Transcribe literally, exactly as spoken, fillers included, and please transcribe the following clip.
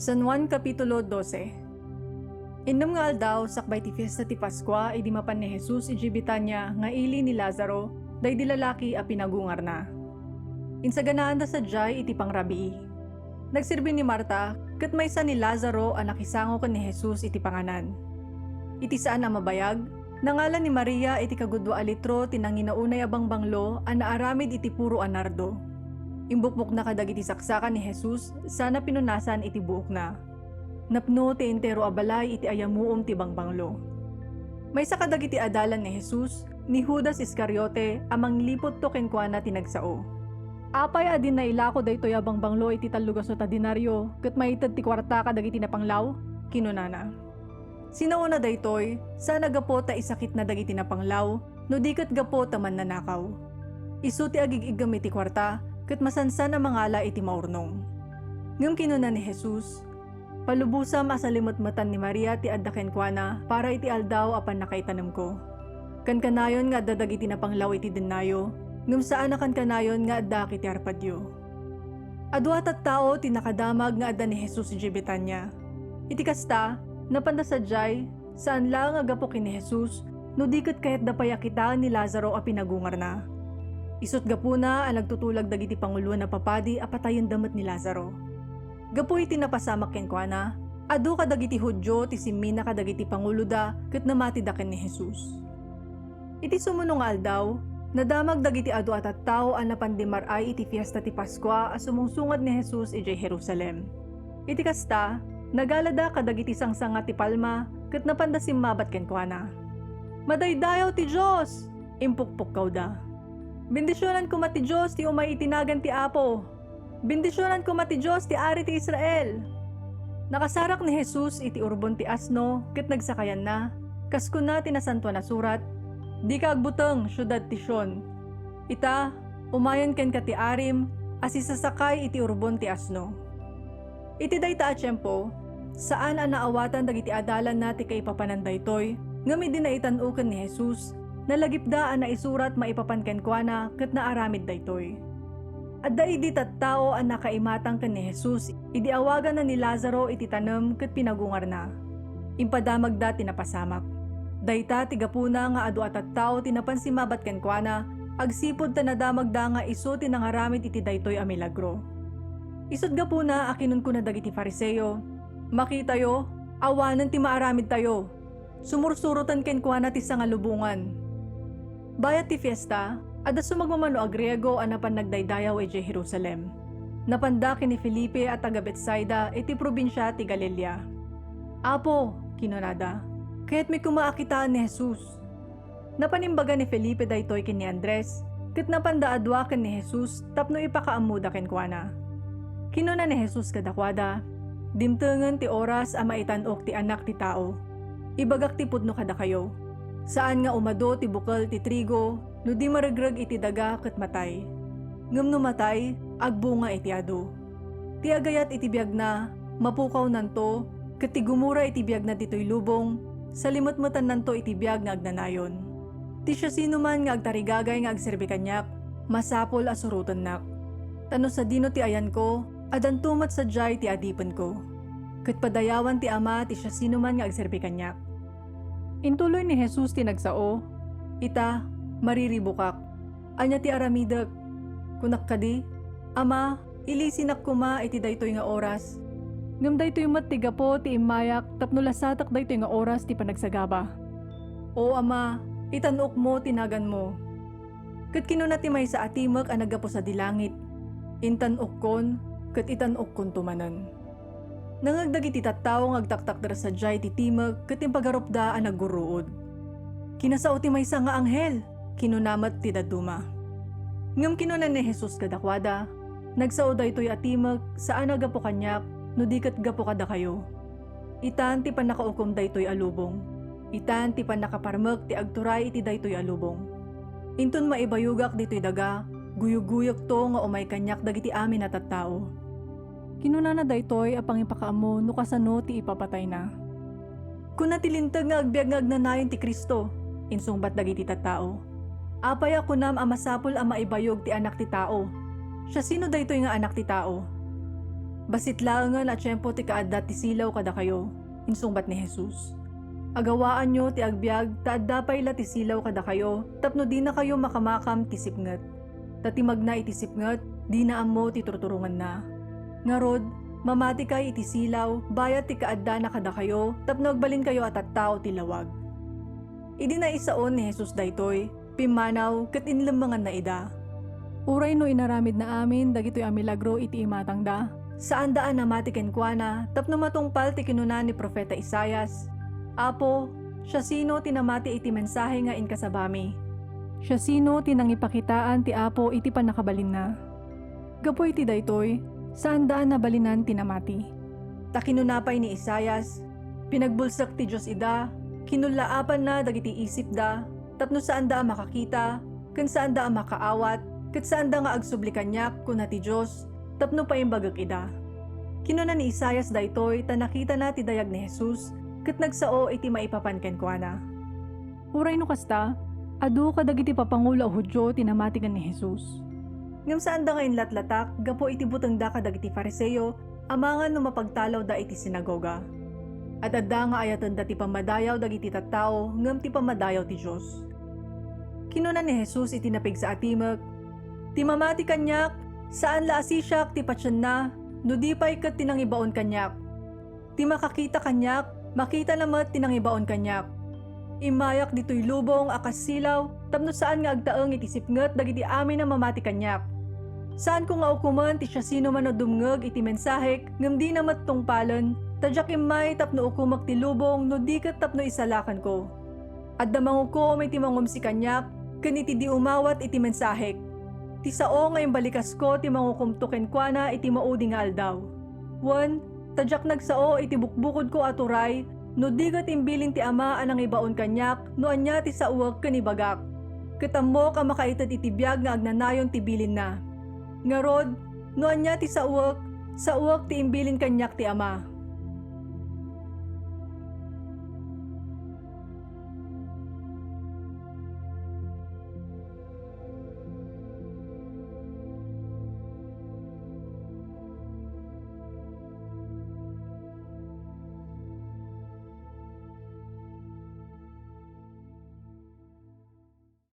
San Juan Kapitulo dose. Innem nga aldaw sakbay ti fiesta ti Paskua idi mapan ni Jesus idiay Betania nga ili ni Lazaro, daydi lalaki a pinagungarna. Insaganaanda sadiay iti pangrabii. Nagserbi ni Marta, ket maysa ni Lazaro a nakisango ken ni Jesus iti panganan. Iti saan a mabayag, nangala ni Maria iti kagudua a litro ti nanginaunay a bangbanglo a naaramid iti puro a nardo. Imbukbokna kadagiti saksaka ni Jesus sana pinunasan iti buokna. Napno ti entero a balay iti ayamuom ti bangbanglo. Maysa kadagiti adalan ni Jesus, ni Judas Iscariote a mangliputto kenkuana ti nagsao. "Apay a dinna ilako daytoy a bangbanglo iti tallogasut a denario ket maited ti kuarta kadagiti napanglaw?" kinunana. Sinaona daytoy, sana gapu ta isakitna dagiti napanglaw, no di ket gapu ta mannanakaw. Isu ti agig-iggem iti kuarta, ket masansan a mangala iti maurnong. Ngem kinuna ni Jesus, "Palubosam a salimetmetan ni Maria ti adda kenkuana para iti aldaw a pannakaitanemko. Kankanayon nga adda dagiti napanglaw iti dennayo, ngem saan a kankanayon nga addaak iti arpadyo." Adu a tattao ti nakadamag nga adda ni Jesus idiay Betania. Iti kasta, napanda sadiay, saan laeng a gapu ken ni Jesus, no di ket kayatda pay a kitaen ni Lazaro a pinagungarna. Isut' gapuna a nagtutulag dagiti panguloen a papadi a patayenda met ni Lazaro. Gapu iti napasamak kenkuana, adu kadagiti Judio ti simmina kadagiti panguloda ket namatida ken ni Jesus. Iti sumuno nga aldaw, nadamag dagiti adu a tattao a napan dimmar-ay iti fiesta ti Paskua a sumungsungad ni Jesus idiay Jerusalem. Iti kasta, nagalada kadagiti sangsanga ti palma ket napanda simmabat kenkuana. "Madaydayaw ti Dios!" impukpukkawda. "Bendisionan koma ti Dios ti umay iti nagan ti Apo! Bendisionan koma ti Dios ti Ari ti Israel!" Nakasarak ni Jesus iti urbon ti asno ket nagsakayanna, kas kuna ti Nasantoan a Surat, "Dika agbuteng, siudad ti Sion. Ita, umayen kenka ti arim a sisasakay iti urbon ti asno." Iti dayta a tiempo, saan a naawatan dagiti adalanna ti kaipapanan daytoy, ngem idi naitan-oken ni Jesus, nalagipda a naisurat maipapan kenkuana ket naaramid daytoy. Adda idi tattao a nakaimatang ken ni Jesus idi awaganna ni Lazaro iti tanem ket pinagungarna. Impadamagda ti napasamak. Dayta ti gapuna nga adu a tattao ti napan simmabat kenkuana, agsipud ta nadamagda nga isu ti nangaramid iti daytoy a milagro. Isut' gapuna a kinunkuna dagiti Fariseo, "Makitayo, awanen ti maaramidtayo. Sumursuroten kenkuana ti sangalubongan." Bayat ti fiesta, adda sumagmamano a Griego a napan nagdaydayaw idiay Jerusalem. Napanda ken ni Felipe a taga-Betsaida iti probinsia ti Galilea. "Apo," kinunada, "kayatmi koma a kitaen ni Jesus." Napan imbaga ni Felipe daytoy ken ni Andres, ket napanda a dua ken ni Jesus tapno ipakaammoda kenkuana. Kinuna ni Jesus kadakuada, "Dimtengen ti oras a maitan-ok ti Anak ti Tao. Ibagak ti pudno kadakayo, saan nga umadu ti bukel ti trigo no di maregreg iti daga ket matay. Ngem no matay, agbunga iti adu. Ti agayat iti biagna, mapukawnanto, ket ti gumura iti biagna ditoy lubong, salimetmetannanto iti biag nga agnanayon. Ti siasinoman nga agtarigagay nga agserbi kaniak, masapul a surotennak. Ta no sadino ti ayanko, addanto met sadiay ti adipenko. Ket padayawan ti Ama ti siasinoman nga agserbi kaniak." Intuloy ni Jesus ti nagsao, "Ita, mariribukak. Ania ti aramidek?" Kunak kadi, "Ama, ilisinak koma iti daytoy nga oras. Ngem daytoy met ti gapu ti immayak tapno lasatek daytoy nga oras ti panagsagaba." "O Ama, itan-okmo ti naganmo." Ket kinuna ti maysa a timek a naggapu sadi langit, "Intan-okkon, ket itan-okkonto manen." Nangngeg dagiti tattao nga agtaktakder sadiay ti timek ket impagarupda a naggurruod. "Kinasao ti maysa nga anghel," kinuna met ti dadduma. Ngem kinuna ni Jesus kadakuada, "Nagsao daytoy a timek saan a gapu kaniak no di ket gapu kadakayo. Itan ti pannakaukom daytoy a lubong. Itan ti pannakaparmek ti agturay iti daytoy a lubong. Inton maibayogak ditoy daga, guyugguyekto nga umay kaniak dagiti amin a tattao." Kinunana daytoy a pangipakaammo no kasano ti ipapatayna. "Kuna ti Linteg nga agbiag nga agnanayon ti Cristo," insungbat dagiti tattao. "Apay a kunam a masapul a maibayog ti Anak ti Tao? Siasino daytoy nga Anak ti Tao?" "Bassit laengen a tiempo ti kaadda ti silaw kadakayo," insungbat ni Jesus. "Agawaanyo ti agbiag ta adda pay la ti silaw kadakayo tapno dinakayo makamakam ti sipnget. Ta ti magna iti sipnget, dina ammo ti turturongenna. Ngarud, mamatikay iti silaw bayat ti kaaddana kadakayo tapno agbalinkayo a tattao ti lawag." Idi naisaon ni Jesus daytoy, pimmanaw ket inlemmenganna ida. Uray no inaramidna amin dagitoy a milagro iti imatangda, saanda a namati kenkuana tapno matungpal ti kinuna ni profeta Isaias, "Apo, siasino ti namati iti mensahe nga inkasabami? Siasino ti nangipakitaan ti Apo iti pannakabalinna?" Gapu iti daytoy, saanda a nabalinan ti namati. Ta kinuna pay ni Isaias, "Pinagbulsek ti Dios ida, kinullaapanna dagiti isipda, tapno saanda a makakita, ken saanda a makaawat, ket saanda nga agsubli kaniak," kuna ti Dios, tapno paimbagek ida. Kinuna ni Isaias daytoy ta nakitana ti dayag ni Jesus ket nagsao iti maipapan kenkuana. Uray no kasta, adu kadagiti papangulo a Judio ti namati ken ni Jesus. Ngem saanda nga inlatlatak gapu iti butengda kadagiti Fariseo amangan no mapagtalawda iti sinagoga. Ad-adda nga ayatenda ti pammadayaw dagiti tattao ngem ti pammadayaw ti Dios. Kinuna ni Jesus iti napigsa a timek, "Ti mamati kaniak, saan la a sisiak ti patienna, no di pay ket ti nangibaon kaniak. Ti makakita kaniak, makitana met ti nangibaon kaniak. Immayak ditoy lubong a kas silaw tapno saan nga agtaeng iti sipnget dagiti amin a mamati kaniak. Saanko nga ukomen ti siasinoman a dumngeg iti mensahek ngem dina met tungpalen, ta diak immay tapno ukomek ti lubong no di ket tapno isalakanko. Adda mangukom iti mangumsi kaniak ken iti di umawat iti mensahek. Ti sao nga imbalikasko ti mangukomto kenkuana iti maudi nga aldaw. Wen, ta diak nagsao iti bukbukodko a turay no di ket imbilin ti Ama a nangibaon kaniak no ania ti saoek ken ibagak. Ket ammok a makaited iti biag nga agnanayon ti bilinna. Ngarud, no ania ti saoek, saoek ti imbilin kaniak ti Ama."